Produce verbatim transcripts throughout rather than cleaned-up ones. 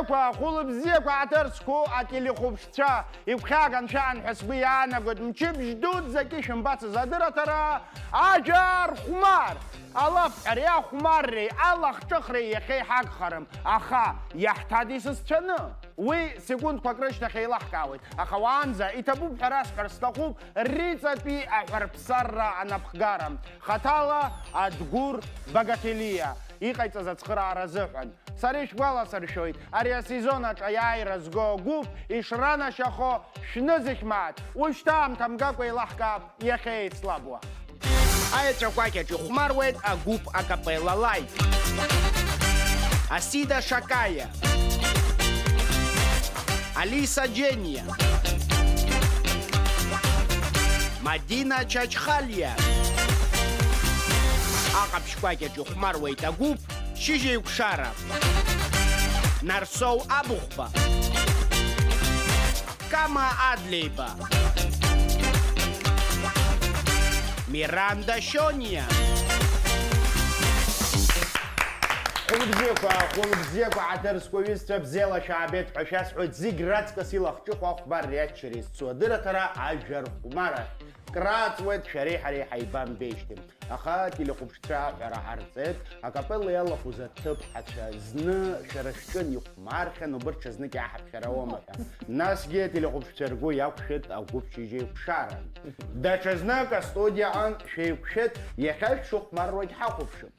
Ахәылбзиақәа, ахәылбзиақәа ҳаҭыр зқәу ателехәаԥшцәа, игәхьааган шәаан ҳәа сгәы иаанагоит, мчыбжь дуӡӡак ишәымбацыз адырраҭара, Ажәа рхәмар! Алафҳәареи ахәмарреи алахҿыхреи иахьа иҳагхарым, аха иаҳҭадеи сызцәаны? Уи секундқәак рышьҭахь еилаҳкаауеит, аха уаанӡа иҭабуп ҳәа расҳәар сҭахуп Риҵатәи аҳәарԥсарра анапхгара, хаҭала Адгәыр Багаҭелиа иҟаиҵаз ацхыраара азыҳәан. Сара ишәгәаласыршәоит, ари асезон аҿы аиааира зго агәыԥ ишранашьахо шәнызқь мааҭ. Уажәшьҭа аамҭа мгакәа еилаҳкаап иахьа еицлабуа. Аеҵәа кәакьаҿ ихәмаруеит агәыԥ Акапелла Лайт. Асида Шакаиа, Алиса Џьениа, Мадина Чачхалиа. Аҟаԥшь кәакьаҿ ихәмаруеит агәыԥ Шьыжьеиқәшара, Нарсоу Абыхәба, Кама Адлеиба, Миранда Шьониа. Хәылбзиақәа, хәылбзиақәа, ҳаҭыр зқәу аҩызцәа, бзиала шәаабеит ҳәа шәасҳәоит, зегь раҵкыс илахҿыху ахәмарреи аччареи зцу адырраҭара Ажәа рхәмарахь. Крааҵуеит шәареи ҳареи ҳаибамбеижьҭеи. Аха ателехәаԥшцәа аҳәара ҳарҵеит, акапелла иалахәыз аҭыԥҳацәа зны шәара шәҿын ихәмархьан, убырҭ ҽазнык иаҳаԥхьар ауама ҳәа. Насгьы ателехәаԥшцәа ргәы иақәшәеит агәыԥ Шьыжьеиқәшара. Даҽазнык астудиаҟны шәеиқәшәеит, иахьа шәшыхәмарруагь ҳахәаԥшып.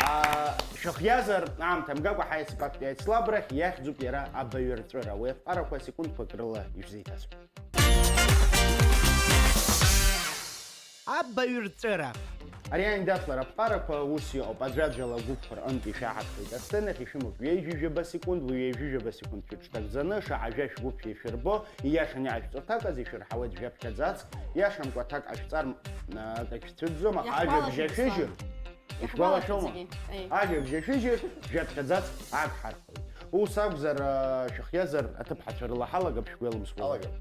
А, шәыхиазар, аамҭа мгакәа ҳаицбактәи аицлабрахь иахьӡуп иара абаҩрҵәыра. Уи аԥҟарақәа секундқәак рыла ишәзеиҭасҳәоит. Абаҩрҵәыра. Ари аиндаҭлара аԥҟарақәа ус иҟоуп, аӡәаӡәала агәыԥқәа рҟынтә ишәаҳаԥхьоит асценахь, ишәымоуп ҩажәижәаба секунд, уи ҩажәижәаба секунд шәыҽҭагӡаны, шаҳа жәа шәгәыԥ ишәырбо, ииашаны иаашәҵо аҭак азы ишәырҳауеит жәаԥхьаӡац, иашамкәа аҭак ҟашәҵар, а, акагь шәцәыӡӡом, аха ажәабжь ашәыжьыр, ишәгәалашәома? Иаҳгәалашәоит зегьы, аиеи. Ажәабжь ашәыжьыр, жәаԥхьаӡац агҳархоит. Ус акәзар, а, шәыхиазар, аҭыԥҳацәа рыла ҳалагап, шәгәеилымсуа. Ҳалагап.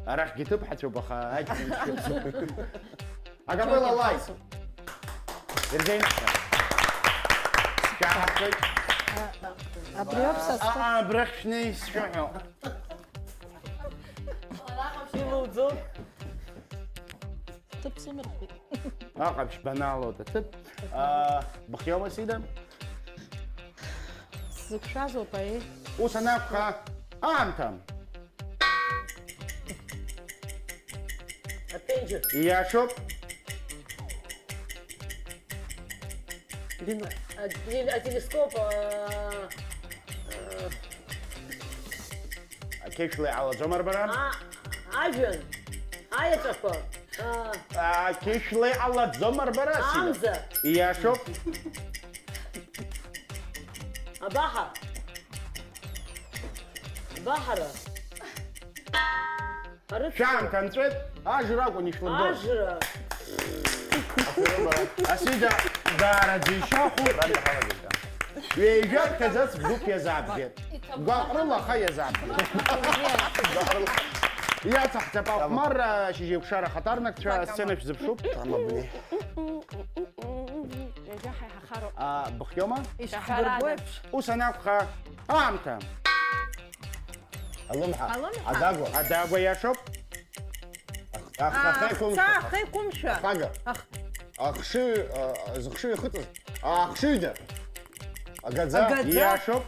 Арахьгьы ҭыԥҳацәоуп, аха аҷкәын дшәыцу. Акапелла лайк. Ирзеинаҳҳәа. Шәаҳархеит. Абри ауп са сҭа- А, а, абрахь шәнеи сшәыҳәо. Илоуӡом. Ҭыԥ сымырхит. Аҟаԥшь банаалоит аҭыԥ. А, быхиоума, Сида? Сзықәшәазоуп, аиеи. Ус анакәха, аамҭа. Аԥенџьыр. Ииашоуп. Дина. А, тел-, а, телескоп, а, а. Ақьышәла иҟалаӡом арбара? А, ажәҩан. Аеҵәақәа. А. Ақьышәла иҟалаӡом арбара, Сида? Амза. Ииашоуп. Абаҳа. Абаҳара. Арыцҳара. Шәаамҭа нҵәеит, ажра акәын ишәлыргоз. Ажра. Асида даараӡа ишьахәуп. Ҩажәа ԥхьаӡац гәыԥ иазаабгеит. Гәаҟрыла аха иазаабгеит. Иацаҳҵап ахәмарра, шьыжьеиқәшара ахаҭарнакцәа, асцена шәзыԥшуп. Ҩажәа ҳаиҳахароуп. А, быхиоума? Ишәҳәароуп. Ус анакәха, аамҭа. Алымҳа. Алымҳа. Адагәа. Адагәа иашоуп. Ах-, ах-, ахеиқәымшәа. Ахеиқәымшәа. Ахага. Ах-. Ахшыҩ, а, зыхшыҩ ихыҵыз. Ахшыҩда. Агаӡа. Агаӡа. Иашоуп.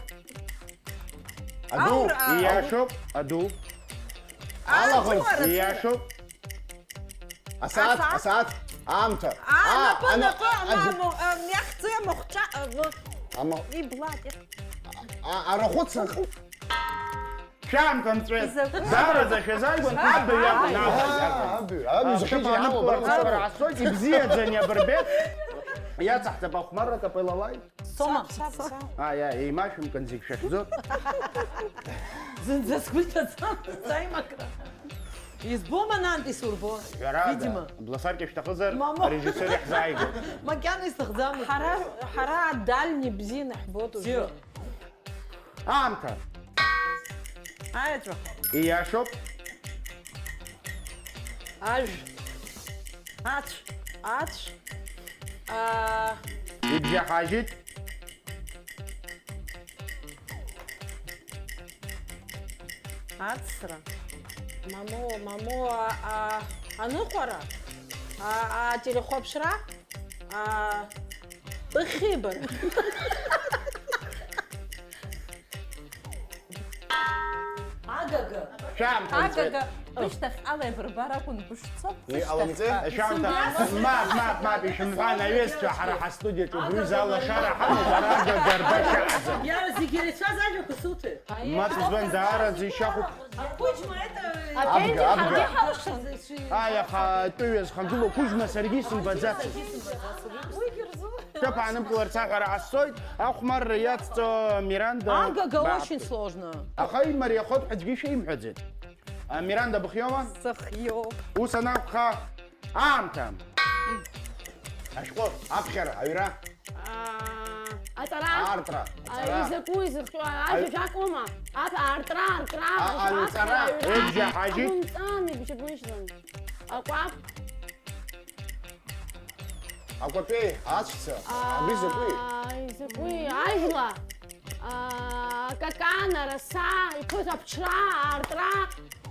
Аду. Аура. Иашоуп. Аду. Алаӷырӡ. Аҵәуара. Иашоуп. Асааҭ, асааҭ, асааҭ, аамҭа. А, а, напы, ана-, напы, а, ма-, ма-, а, иахьӡу амахәҿа, а, ма-, ама-, иблак, иах-, а, арахәыц. Шәаамҭа нҵәеит. Изакәи? Даараӡа шәазааигәан, абаҩ иакәын, абаҩ. А, абаҩ, абаҩ, зхьыӡ иҳамоу, абаҩ. Ибзиаӡаны иабырбеит. Иацаҳҵап ахәмарра капеллалаи. Сома. Саб, саб, саб. А, иа, еимашәымкын зегь шәахьӡо. Зынӡа сгәы иҭаӡам, саимакра. Избома, нанти сурбо? Ҳәарада, видимо. Бласаркьа шәҭахызар, мама, арежиссер иаҳзааигәа. Макьана исҭахӡамызт. Ҳара, ҳара адальни бзианы ҳбоит уже. Бзиа. Аамҭа. Аеҵәа. Ииашоуп. Ажә. Ацә. Ацә. Аа. Ибжьаҳажьит. Аҵра. Мамоу, мамоу, а, а, аныҟәара. А, а, телехәаԥшра. А, быхьибара. Агага. Шәаамҭа нҵәеит. Агага. Бышьҭахьҟала еибырбар акәын бышцо. Уи ҟалымҵеи? Шәаамҭа. Мап, мап, мап, ишәымҳәан, аҩызцәа, ҳара ҳастудиаҿы убри залашара ҳамоуп, ара агага рбашьаӡам. Иара зегьы ирацәаз ажәақәа суҭоит. Мап, избан, даараӡа ишьахәуп. Ақәыџьма это... Абга, абга. Ҳаргьы ҳалшон. Ааи, аха атәыҩа зхагылоу ақәыџьма саргьы исымбаӡацызт. Уигьы рзу. Шәаԥаанымхаларц аҳәара ҟасҵоит, ахәмарра иацҵо Миранда. Агага, ба- очень сложно. Аха имариахоит ҳәа аӡәгьы шәеимҳәаӡеит. А, Миранда, быхиоума? Сыхиоуп. Ус анакәха, аамҭа. Ашәҟәы, аԥхьара, аҩра. Аа, аҵара. Аартра, А, аҵара. Изакәу, изыхҟьо, Аҩ- ажәа жәакоума? Ап-, аартра, аартра, А, аԥхьара, анҵара, аҩра. Ыбжьа ҳажьит. Агәынҵан, ибжьыбжьлан. Акәаԥ. Акәапеи, ацәца, Аа, абри закәи? Изакәи? Ажәла. Аа, акакан, араса, иԥыҭ аԥҽра, аартра.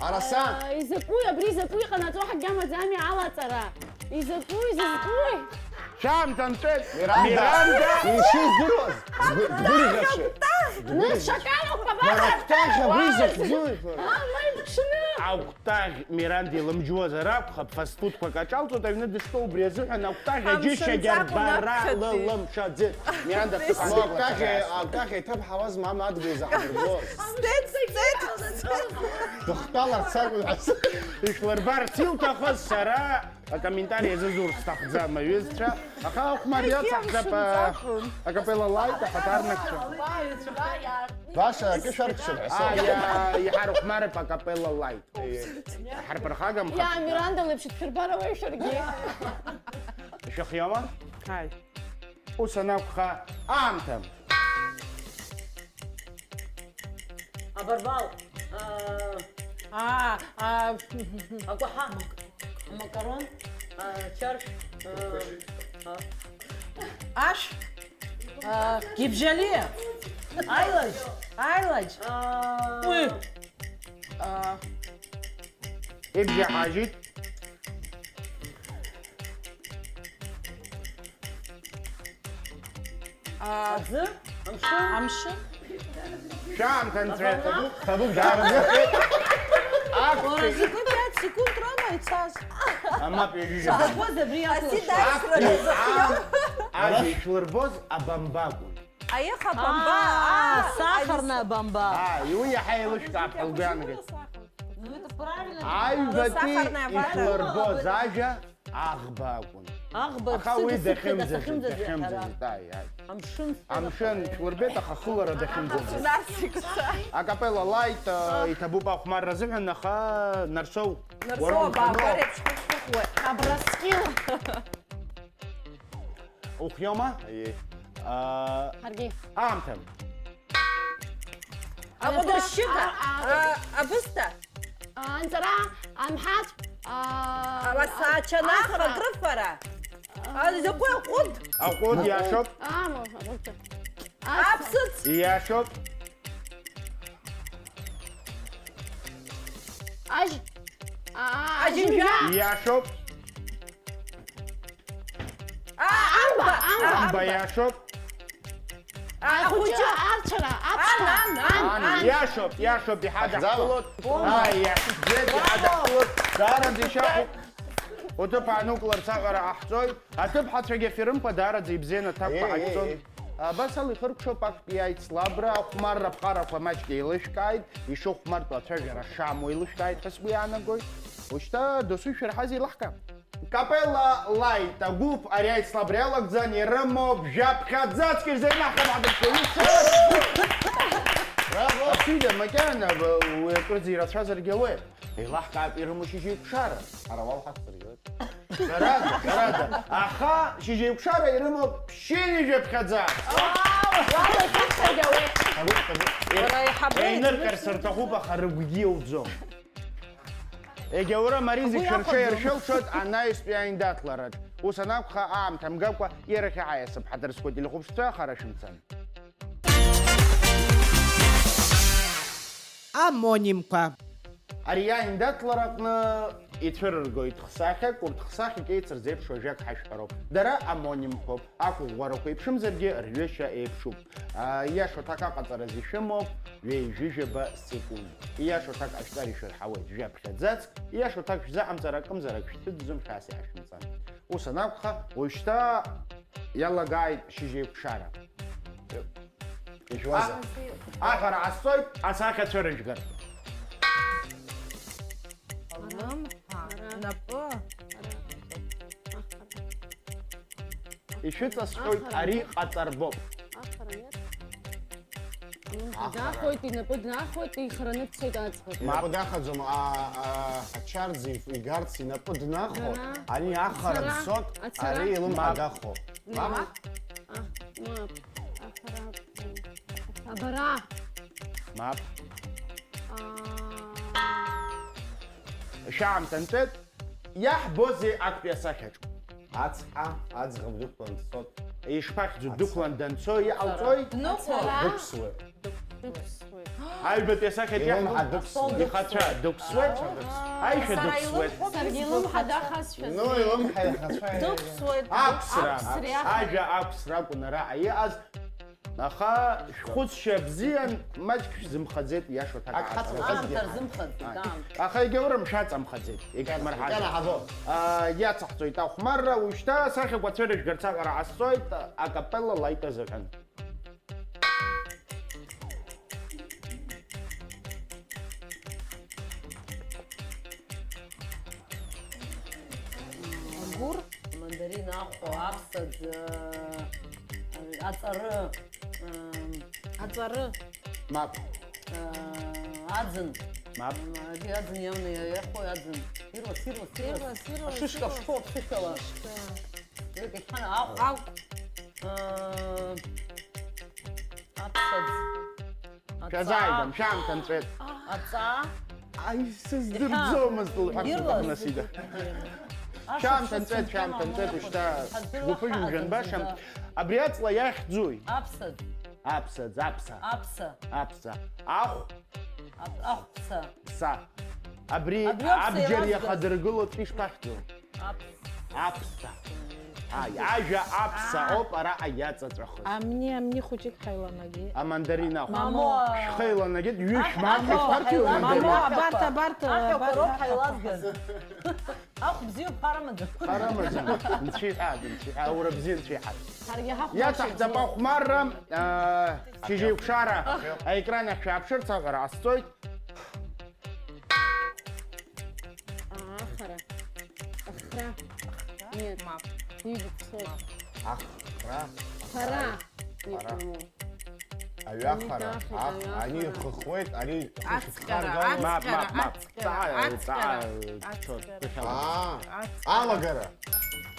Араса? Аа, изакәи, абри закәи иҟанаҵо ҳагьамаӡами, алаҵара? Изакәи, изакәи? Шәаамҭа нҵәеит! Миранда! Миранда! Ишыздыруаз! Гәырӷьаҽы! Нас шакалоуп, Бара бабаҟа! Акәтаӷь абри захьӡу? Ма иԥшны! Акәтаӷь Миранда илымжьуазар акәхап, фастфудқәак аҿалҵоит, аҩны дыштәоу убри азыҳәан акәтаӷь Амшын аџьышьагьы акәын арбара аԥхьатәи. Лылымшаӡеит. Миранда, Акәтаӷь, акәтаӷь иҭыԥҳауаз мама адгьыл заҳдырбоз. Сцеит, сцеит, сцеит. Дыхтәаларц акәын ас. Ишәлырбарц илҭахыз сара акомментари азызурц сҭахӡам, аҩызцәа. Аха ахәмар иацаҳҵап, а, акапелла лаит, ахаҭарнакцәа. Баша, акы шәаркшәыр ҳәа соуп. Аиа, иҳархәмарып акапелла лаит. Ҳарԥырхагамхап. Иа, Миранда леиԥш дшәырбар ауеи шәаргьы? Шәыхиоума? Ҳаи. Ус анакәха, аамҭа. Абарбал. Аа. Аа, аа. Акәаҳа. Макарон. Аа, чарш. Аа, аа. Ашә. Аа, гибжьалиа. Аилаџь. Аилаџь. Аа. Уи. Аа. Ибжьаҳажьит. Аӡы, амшын. Амшын. Шәаамҭа нҵәеит. Ҭабуп, ҭабуп, даараӡа. Уара, зегьы пять секунд рома ицаз. Амап, ҩажәижәаба. Закәыз абри аҭлашо? Аԥхьа аан, ажәа ишәлырбоз абамба акәын. Аиха бамба, Аа, аа, сахарная бамба. Аа, уи иаҳа еилышәкаап ҳәа лгәы иаанагеит. Ну, это правильно. Аҩбатәи Сахарная вата. Ишәлырбоз ажәа аӷба акәын. Аӷба. Аха уи дахьымӡаӡеит, дахьымӡаӡеит, ҳара. Ааи, ааи. Амшын. Амшын шәлырбеит, аха хылара дахьымӡаӡеит. Нарцикса. Акапелла лаит, э, иҭабуп ахәмарра азыҳәан, аха Нарсоу, Нарсоу уара абаақәа унхоит. Реиԥш ҳазқәыхуеит. Абрыскьыл. Ухиоума? Аиеи. Аа, ҳаргьы. Аамҭа. Аҟәыдыршьыга. А, а, а, абысҭа. А, анҵара, амҳаҵә, а, Ала саачанахра, ахра. Акрыфара. А, закәи аҟәыд? Аҟәыд иашоуп. А, ма, аҟәыд. Аԥсыц. Иашоуп. Ажь-, а, Аџьынџьа. Аџьынџьа. Иашоуп. А, амба, амба. Амба иашоуп. Ахәыҷы, арцәара, аԥшқа. Ан, ан, ан, ан. Иашоуп, иашоуп, иҳадаҳкылоит. Ааи, иашьӡеит, иҳадаҳкылоит. Даараӡа ишьахәуп. Уҭыԥ аанукыларц аҟара ҟаҳҵоит. Аҭыԥҳацәагьы аферымқәа даараӡа ибзианы аҭакқәа ҟаҳҵон. Абас ала ихыркәшоуп актәи аицлабра, ахәмарра аԥҟарақәа маҷк еилышәкааит, ишыхәмартәу ацәажәара шамоу еилышәкааит ҳәа сгәы иаанагоит. Ушьҭа досу ишәырҳаз еилаҳкаап. Капелла Лаит агәыԥ ари аицлабра иалагӡан, ирымоуп жәаԥхьа ӡацк ирзеинаҳҳәап ҳадырԥшуа. Браво! Асида, макьана, б-, уи акырӡа ирацәазаргьы ауеит. Еилаҳкаап ирымоу шьыжьеиқәшара. Ҳара уал ҳақәсыргылеит. Ҳәарада, ҳәарада. Аха шьыжьеиқәшара ирымоуп ԥшьынҩажәа ԥхьаӡа. Уала ихьыԥхьагьы ауеит. Ҳабуп, ҳабуп. Уара иҳабеит. Еинырҟьар сырҭахуп, аха рыгәгьы иауӡом. Егьаурым, ари зегь шәырҽеиршәылшоит анаҩстәи аиндаҭлараҿ. Ус анакәха, аамҭа мгакәа, иара хьаа иасыԥ ҳадырсқәа телехәаԥшцәа ахара шәымцан. Амонимқәа. Ари аиндаҭлара аҟны ицәырыргоит хсахьак, урҭ хсахьак еицырзеиԥшу ажәак ҳашәҳәароуп. Дара омонимқәоуп, ақәыӷәӷәарақәа еиԥшымзаргьы рҩышьа еиԥшуп. А, ииашоу аҭак аҟаҵараз ишәымоуп ҩеижәижәаба секунд. Ииашоу аҭак ҟашәҵар ишәырҳауеит жәаԥхьаӡацк, ииашоу аҭак шәзыҟамҵар акымзар ак шәцәыӡӡом, хьаас иаашәымҵан. Ус анакәха, уажәшьҭа иалагааит шьыжьеиқәшара. Ижәуазар. А-, аҳәара ҟасҵоит, асахьа цәырыжәгар. Лымҳа, напы. Ишәыҵасҳәоит, ахара ари нет. Ҟаҵарбоуп. Ахара нет. Ахара. Дахоит, инапы днахоит, ихараны дцоит аӡӷаб. Инапы дахаӡом, а, а, ачарӡ иф-, игарц инапы днахо, Дара. Ани ахара Ацара. Дцот, Ацара. Ари илымҳа Мап. Дахо. Мап. Мап. А, мап. Ахара. Абара. Мап. А. Шәаамҭа нҵәеит, иаҳбозеи актәи асахьаҿ? Ацҳа, аӡӷаб дықәлан дцот. Ишԥахьӡу, Ацҳа. Дықәлан данцо, иҟалҵои? Дныҟәо. Ацара. Дықәсуеит. Дықәсуеит. Аҩбатәи асахьаҿ Илымҳа иаҳбо? Дықәсуеит. Ихацәа дықәсуеит. Ацара. Аишәа Сара дықәсуеит. Илымҳа. Саргьы илымҳа дахасшәа. Ну, илымҳа ихацәа. Дықәсуеит. Аԥсра. Аԥсра. Ажәа аԥсра акәын араҟа иҟаз. Аха шәхәыцшьа бзиан, маҷк шәзымхаӡеит, иашоу аҭак Ак ҳацымхаӡеит. Аамҭа рзымхаӡеит, Ааи. Аамҭа. Аха егьаурым, шәаҵамхаӡеит, егьшәмырҳазеит. Ианаҳаӡо. А, иацаҳҵоит ахәмарра, уажәшьҭа асахьақәа цәырыжәгарц аҟара ҟасҵоит, акапелла лаиҭазыҳәан. Агәыр, амандарин, ахәа, аԥсаӡ, э, аҵары, э, Аҵары. Мап. э, аӡын. Мап. Э, ари аӡын иаманы иа-, иахәо аӡын. Ируа, сируа, сируа. Сируа, сируа, Ашышка сируа. Шхәо, аԥсышәала. Ашышка. Уи кахьхана ахә. Ахә. Э, аԥсаӡ. Шәазааигәан, шәаамҭа нҵәеит. Аҵаа. Аи, сыздырӡомызт, лҳәарц Иҳа. Лҭахын Асида. Аша Шәаамҭа нҵәеит, сымҭан шәаамҭа нҵәеит, амала уажәшьҭа ҳаздыруа шәгәыԥыжәымжәан ҳаҟаӡам баша. Зынӡа. Абри аҵла иахьӡуи? Аԥсаӡ. Аԥсаӡ, аԥса. Аԥса. Аԥса. Ахә. Ап-, ахәца. Са. Абри Абри ауп абџьар сеилазгаз. Иахадыргылоит, ишԥахьӡу? Аԥ-, Аԥса. Ааи, ажәа аԥса Аа. Ауп араҟа иаҵаҵәахыз. Амни, амни хәыҷык ҳаиланагеит. Амандарин ахә. Мамо. Шәхы еиланагеит, ҩышә Аҳ-, маҷк аҳ-, ишәарҭиуа аҳ-, амандарин. Мамо, абарҭ, абарҭ, Ахьақәа абарҭ, роуп ахьақәа. Ҳаилазгаз. Ахә бзиоуп, ҳарамаӡам. Ҳарамаӡам. Нцәа иҳәа, нцәа иҳәа, аура бзиа нцәа иҳәа. Ҳаргьы ҳахәмаршьац Иаҭахӡам бзиа. Ахәмарра, аа, шьыжьеиқәшара. Аикран ахь шәааԥшырц аҳәара ҟасҵоит. Ахара. Ахра. Нет. Мап. Видит, слышит. Ахра. Хара. Нет, Хара. По-моему. Аҩахара. Ани дахеит, Ах-, аҩахара. Ани ихыхуеит, ани Ацҟьара, ишьақәхаргало. Мап, мап, мап. Ацҟьара, Ҵаа, ацҟьара, ҵаа, ацҟьара. Ҵаа. Аа. Ацҟьара. Алагара.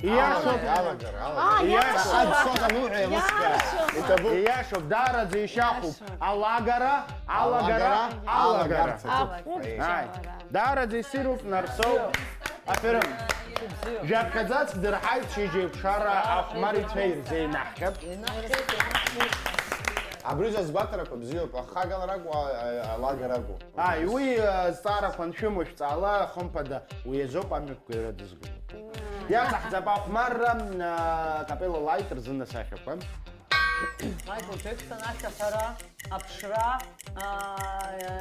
Иашоуп. Алагара, алагара, алагара. Аа, Иашоуп. Иашоуп. Аццот ануҳәа еилыскаа. Иашоуп. Иҭабуп. Иашоуп, даараӡа ишьахәуп. Иашоуп. Алагара, алагара, Алагара, алагара. Алагара. Алагара. Ааи. Даараӡа иссируп Нарсоу аферым. Жәаԥхьаӡацк дырҳаит шьыжьеиқәшара ахәмарицәа ирзеинаҳҟьап. Абри зызгәаҭарақәа бзиоуп, ахагаларакәу, а-, а-, алагаракәу? Ааи, уи, а, зҵаарақәа аншәымоу шәҵаала, хымԥада, уи азоуп амҩақәгара дызгылоу. Иаҵаҳҵап ахәмарра, а, Капелла Лайт рзын асахьақәа. Майкл Џекссон ашәаҳәара, аԥшра, а, Иа.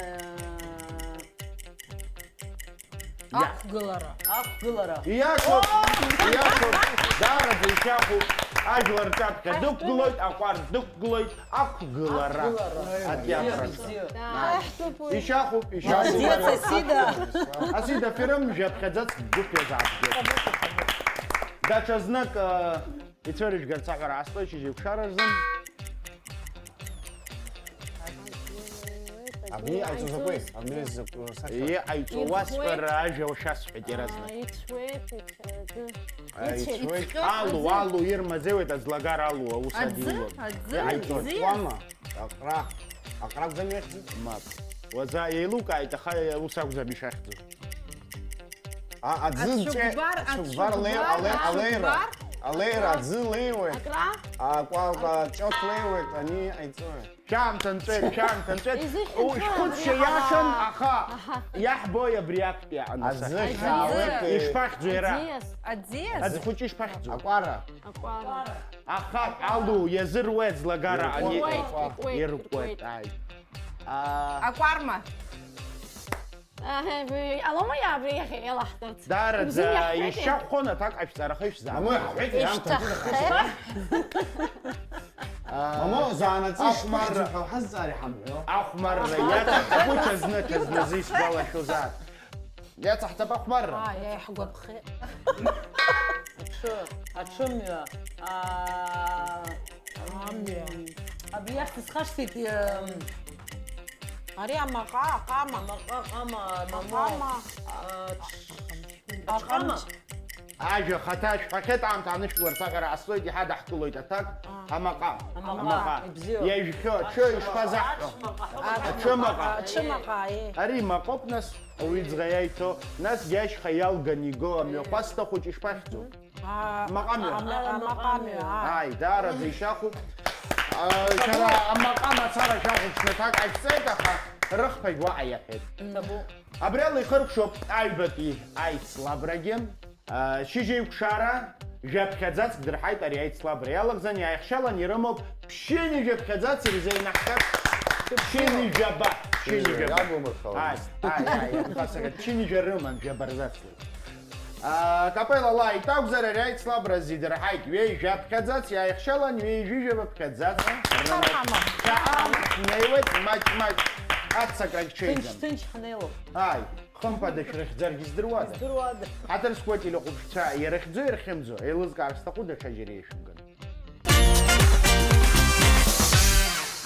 Ақәгылара. Ақәгылара. Иашоуп, иашоуп, даараӡа ишьахәуп. Ажәлар рҿаԥхьа дықәгылоит, аҟәардә дықәгылоит, ақәгылара. Ақәгылара. Атеатр аҿы. Бзиа. Ишьахәуп, ишьахәуп. Молодец, Асида. Асида, ферым, жәаԥхьаӡац гәыԥ иазаазгеит. Даҽа знык, э, Ицәырыжәгарц аҳәара ҟасҵоит шьыжьеиқәшара рзын. Абни иҟаиҵо закәи? Абни закә-, сахьа. Иҟаиҵо уасҳәар, ажәа ушәасҳәеит иаразнак. Ицәуеит, ицәуеит. Алу, алу, ирмазеиуеит, аӡлагара алу, аус адиулоуп. Аӡы? Аӡы? Иҟаиҵоит. Ҵуама? Аҟра. Аҟра акәӡам иахьӡу? Мап. Уаҵәы еилукааит, аха ус акәӡам ишахьӡу. А, аӡы нҵәеит, ацәыкәбар, ацәыкәбар леи-, ацәыкәбар, алеи-, алеира. Ацәыкәбар. Алеира, аӡы леиуеит. Акра? Акәакәа, ҷоҭ леиуеит, ани аиҵои. Шәаамҭа нҵәеит, шәаамҭа нҵәеит. Изыхьанҭоуа. Шәхәыцшьа абри иашан, ҳара. Аха, аҳа, иаҳбои абри актәи анасахьа? Аӡы, аӡы. Шаауеит. Ишԥахьӡу иара? Аӡиас. Аӡиас? Аӡы хәыҷы ишԥахьӡу? Акәара. Акәара. Ахаҳә алу иазыруеит ӡлагара ани. Иркуеит, иркуеит, иркуеит, иркуеит. Ааи. Аа. Акәарма. Аҳе, б-, алома иаабри иахьа иалаҳҵарц. Даараӡа. Узын иаҳҳәеит, ишьа хәхәон аҭак ҟашәҵарахеишь заа. Мамоу, иаҳҳәеит, иамҭа ишьҭаххеит. Мамоу, заанаҵы ахәмарра. Ишԥаҳӡо ҳәа уҳазҵаар иҳамҳәо. Ахәмарра иаҭаххеит, ҽазны, ҽазназы исгәалашәозаап. Иацаҳҵап ахәмарра. Аа, иааиҳгәаԥхеит. Аҽы, аҽымҩа, аа, амҩа. Абри иахь дысхашҭит, иа-, Ари амаҟа, аҟама. Амаҟа, аҟама, амамо. Аҟама. А, ҽ-, аҟама. Аҟама. Ажәа хаҭа шәҳәахьеит, аамҭа анышәларц аҟара ҟасҵоит, иҳадаҳкылоит аҭак. А. Амаҟа. Амаҟа. Амаҟа. Ибзиоу. Иажәхьоу аҽы ишԥазаҳҳәо? Аҽмаҟа. Аҽымаҟа. Аҽымаҟа, е. Ари имаҟоуп, нас, ауаҩы ӡӷа иаиҭо, насгьы ашьха иалган иго амҩахәасҭа хәыҷ ишԥахьӡу? А, амаҟамҩа. Амаҟамҩа, аа. Ааи, даараӡа ишьахәуп. А, шәара амаҟа мацара шәахәаԥшны аҭак ҟашәҵеит, аха рыхԥагь уаҟа иаҳәеит. Абри ала ихыркәшоуп аҩбатәи аицлабрагьы. А, шьыжьеиқәшара, жәаԥхьаӡацк дырҳаит ари аицлабра иалагӡан, иааихшьалан ирымоуп ԥшьынҩажәаԥхьаӡац ирзеинаҳгап. Ԥшьынҩажәаба, ԥшьынҩажәаба. Иабумырхауеи? Ааи, ааи, ааи, иахасагат ԥшьынҩажәа рыман, жәаба рзацлеит. А, капелла лааит акәзар, ари аицлабра зидырҳаит ҩеи жәаԥхьаӡац, иааихшьалан ҩеи жәижәаба ԥхьаӡац рымоуп. Ҳархама. Шәаан, ҳнеиуеит, маҷ-маҷ аццакрагь ҽеиӡам. Ҭынч-ҭынч ҳнеилоуп. Ааи. Хымԥада шәрыхьӡаргьы здыруада? Здыруада. Ҳаҭыр зқәу ателехәаԥшцәа ирыхьӡои ирхьымӡо, еилызкаар сҭаху даҽаџьара ишәымган.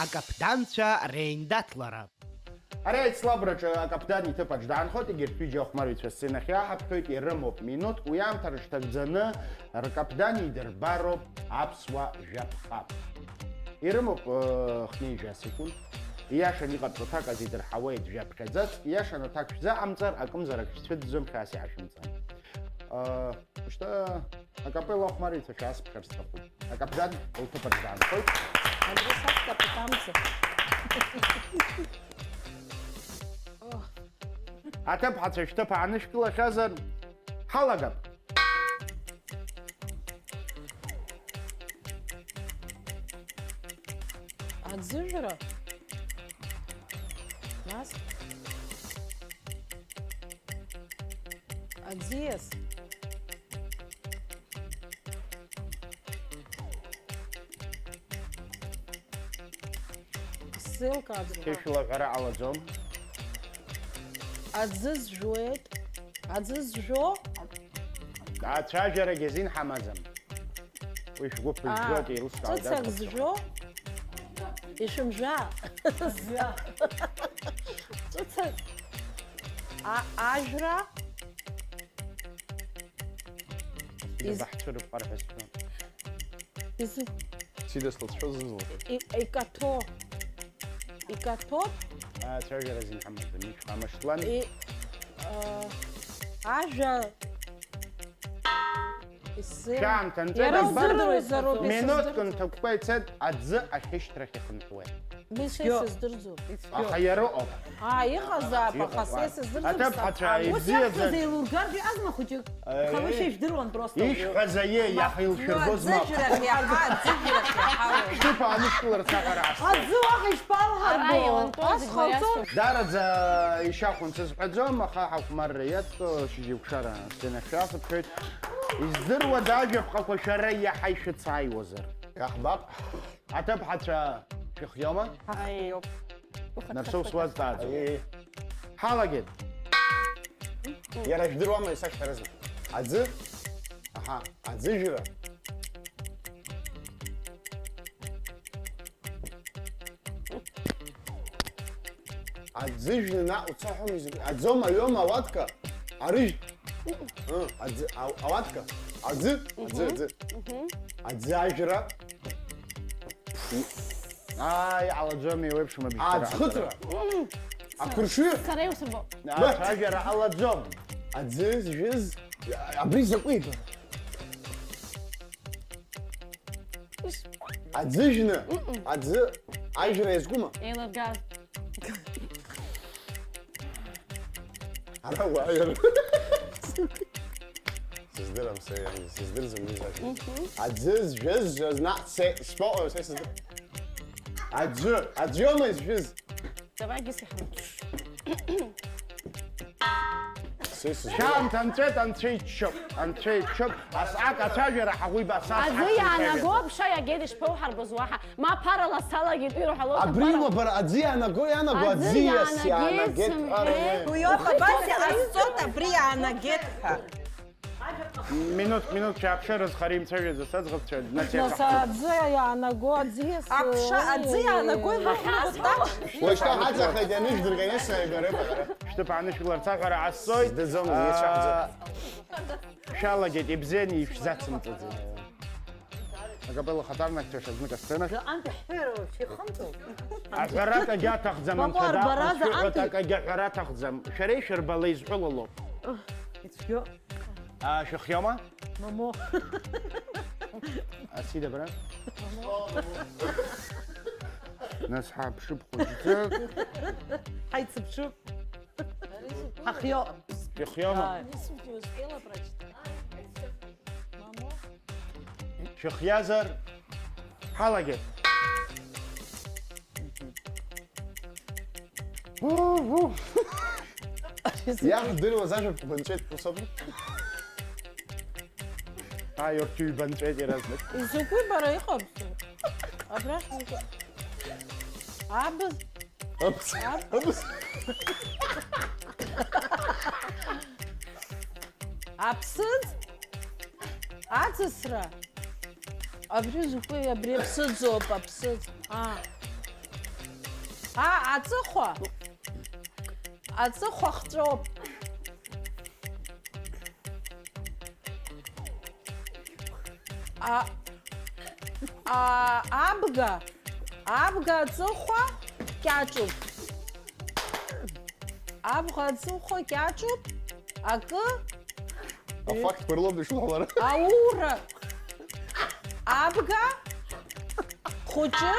Акаԥданцәа реиндаҭлара. Ари аицлабраҿы акаԥдан иҭыԥаҿ даанхоит, егьырҭ ҩыџьа ахәмарҩцәа асцена ахь иааҳаԥхьоит, ирымоуп минуҭк, уи аамҭа рыҽҭагӡаны ркаԥдан идырбароуп аԥсуа жәаԥҟа. Ирымоуп, э, хнеи жәа секунд. Ииашаны иҟабҵо аҭак азидырҳауеит, жәаԥхьаӡац, ииашаны аҭак шәзаҟамҵар, акымзарак шәцәыӡӡом, хьаас иаашәымҵан. Э, шьҭа акапелла ахәмарҩцәа шәаасԥхьар сҭахуп. Акаԥдан лҭыԥаҿ даанхоит. Абри сахьҭа патамӡа. Аҭыԥҳацәа шәҭыԥ аанышәкылахьазар, ҳалагап. Аӡыжәра. Нас? Аӡиас. Ссылка аӡбо. Хьышәла ҳәара ҟалаӡом. Аӡы зжәуеит. Аӡы зжәо? Ацәажәарагьы азин ҳамаӡам. Уи шәгәы ԥыжәжәоит, еилыскаауеит. Ҵәыцак зжәо? Ишәымжәа. Ҵәыцак. А-, ажәра. Из- Баҳцәырыпҟар ҳәа сҳәон. Изы- Сида слыцәшәо зызлаҳәо. И-, икаҭәо. Икаҭәоуп. Ацәажәара азин ҳамаӡам, ишәхамышҭлан. И-, а, ажәа исзеи-, Шәаамҭа нҵәеит, иара абар, узырдыруазароуп, минуҭк исыздырӡом. Нҭакәкәа ицеит, аӡы ахьышьҭрахь ихынҳәуеит. Уи са исыздырӡом. Аха иара ыҟоуп. Аа, иҟазаап, аха са исыздырӡом. Аҭыԥҳацәа саԥхьа. Ус ибзиаӡаны иаҳҳәаз еилургартә иҟазма хәыҷык? Э, Хавышьа ижәдыруан просто. Ишәҳәаз аиеи, иаҳа илшәырбоз мап. Аӡыжәрахь иаҳа, аӡыжәрахь иаҳа. Шәҭыԥ аанышәкыларц аҟара ҳасҭоит. Аӡы уаха ишԥалҳарбо? Ара иуанҭоу зегь Ас ханҵо. Уи ацуп. Даараӡа ишьахәынц сызҳәаӡом, аха ҳахәмарра иацҵо шьыжьеиқәшара сцена шәасыԥхьоит. Издыруада ажәаԥҟақәа шәара иаҳа ишәыцааиуазар? Иаҳбап. Аҭыԥҳацәа шәыхиоума? Ҳахиоуп. Нарсоу суазҵааӡом. Аиеи. Ҳалагеит. Иара жәдыруама исашәҳәарызеи? Аӡы? Аҳа, аӡыжәра. Аӡыжәра наҟ уца ҳәа мызкы. Аӡома, аҩома, ауатка, арыжә. Ы, аӡы, ау-, ауатка. Аӡы, аӡы, Мгм. Аӡы. Мгм. Аӡы ажәра. Ааи, иҟалаӡом, еиуеиԥшым абжьқәа Аӡхыҵра. Мм. Ақәыршҩы. Сара иусырбо. Ацәажәара ҟалаӡом. Аӡы, зжәыз. Абри закәи? Аӡыжәны, аӡы, ажәра иазкума? Еилыргар. Ара уааир. Сыздырам са, сыздырӡом уи зажәа. Аӡы зжәыз, зжаз, наҟ се, сбоҟоу, се сыздыр-, аӡәы, аӡәы иоума изжәыз? Давай, Гиса, иҳамҭ. Са исызгәаҭ. Шьаамҭа анҵәеит, анцәа иччоуп, анцәа иччоуп, асҟак ацәажәара ҳаӷәиба, асас аӡы ҳацымцәажәаӡом. Иаанаго аԥша иагеит, ишԥоуҳарбоз уаҳа? Ма ԥарала салагеит, ирҳәалоз абри аԥара. Ма бара аӡы иаанаго, иаанаго, аӡы аӡиас иаанагеит, иаанагеит сымҳәеи. Ҳәараны. Уи ауп, абас иҟасҵоит, абри иаанагеит ҳәа. Минуҭ, минуҭ, шәааԥшы, рызхара имцәажәаӡац аӡӷабцәа, днацеит. Нас аӡы иаанаго, аӡиас, аԥша, ой, аӡы иаанаго, ой, илыхьуа ҳазҳәо. Уажәшьҭа ҳаҵахеит, ианышәдырга, иасааигәа рыԥхьара. Шәҭыԥ аанышәларц аҳәара ҟасҵоит. Сдыӡомызт, иацәаҳӡом. Аа, шәалагеит, ибзианы ишәзацымҵаӡеит. Акапелла хаҭарнакцәа шазнык асценахь. Заҟантә ҳҳәара уаҩ ихымҵәо? Аҳәара акагьы аҭахӡам, мамоу, анцәа арбара даҟәыҵ, шәыҳәоит, заҟантә. Акагьы аҳәара аҭахӡам. Шәара ишәырбала изҳәылало. Ицәгьоуп. Аа, шәыхиоума? Мамоу. Асида, бара? Мамоу. Нас ҳаԥшып хәыҷӡак. Ҳаицыԥшып. Ҳахиоуп. Шәыхиоума? Ааи. Шәыхиазар, ҳалагеит. Иаҳдыруаз ажәаԥҟа бынҵәеит, ус аума? Ааи, урҭ ҩба нҵәеит иаразнак. Изакәи бара иҟабҵо? Абрахь закәи? Абз. Абз. Абз. Аԥсыӡ. Аҵысра. Абри закәи, абри аԥсыӡоуп, аԥсыӡ. А. А, аҵыхәа. Аҵыхәа хҵәоуп. А, а, абга, абга аҵыхәа кьаҿуп. Абга аҵыхәа кьаҿуп, акы. Афактқәа рылоуп ишуҳәалара. Аура. Абга. Хәыҷы?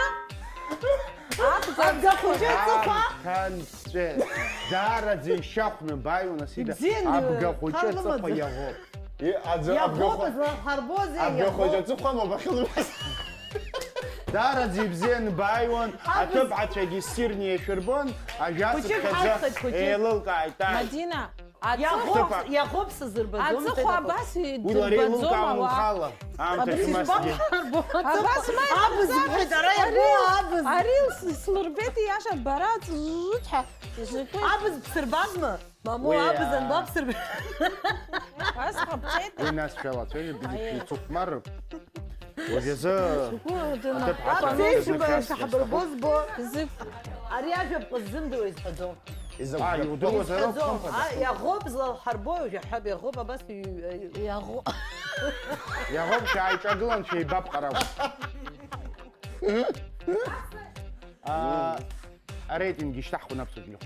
Абга хәыҷы аҵыхәа? Ҭанҵәе. Даараӡа ишьахәны бааиуан, Асида. Ибзиан, абга хәыҷы хар аҵыхәа лымаӡам. Иаӷоуп. И, аӡы, абга хәы-, иаӷоуп, зларҳарбозеи, абга иаӷоуп. Хәыҷы аҵыхәа моу бахьылбаз. Даараӡа ибзиан бааиуан, абз-, аҭыԥҳацәагьы ссирны еишәырбон, ажәа хәыҷык цыԥхьаӡа ҳархеит, хәыҷык. Еилылкааит, ааи. Мадина, Иаӷоуп, аҵыхәа, иаӷоуп сызырбаӡом, аҵыхәа абас идырбаӡом ауаа. Уи лара еилылкаауан лхала, аамҭа абри шәымазҭгьы. Абас ма абыз иҳәеит, ара иабо абыз. Ари с-, слырбеит, ииаша, бара ҵжжыт ҳәа изакәи? Абыз бсырбазма? Мамоу, уи, абыз а, анбабсырбеи? Ас ҟабҵеит. Уи нас шәалацәажәо, бигьы шәеицыхәмарроуп. Уажәазы аҭыԥҳацәа аԥсеишьба шәаҳбырбо збо. Ари ажәаԥҟа ззымдыруа изҳәаӡом. Изакә-, а, иудыруазароуп, изҳәаӡом. Хымԥада. А, иаӷоуп, злалҳарбои, уажә иаҳҳәап, иаӷоуп, абас ҩ-, ҩ-, иаӷоу-, иаӷоуп, шәааиҿагылан шәеибабҟарагә. А, ареитинг ишьҭаҳхуан аԥсуа жәлар.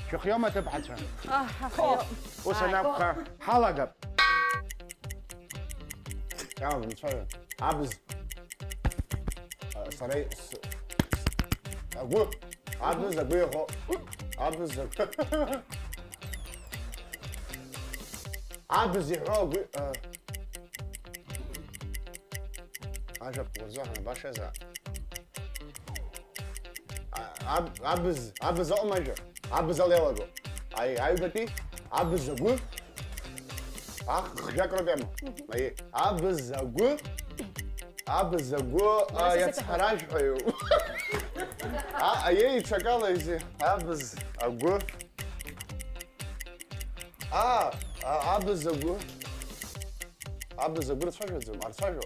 Шәыхиоума, аҭыԥҳацәа? Аҳ, ҳахиоуп. Ус анакәха, ҳалагап. Иаамҭа мцәажәан. Абз. А, сара и-, с-, агәы. Абз агәы иаҳәо. Абз агәы. Абз иҳәо агәы, а. Ажәаԥҟа урзыҳәан башазаап. А, аб-, абз, абз аума ажәа? Абз ала иалаго. Аи, аҩбатәи, абз агәы. Ах, хжәак роуп иамоу. Аи, абз агәы. Абз агәы, а, иацҳаражәҳәаҩу. А, аиеи, ҽакала изи. Абз агәы. А, а, абз агәы. Абз агәы рцәажәаӡом, арцәажәо.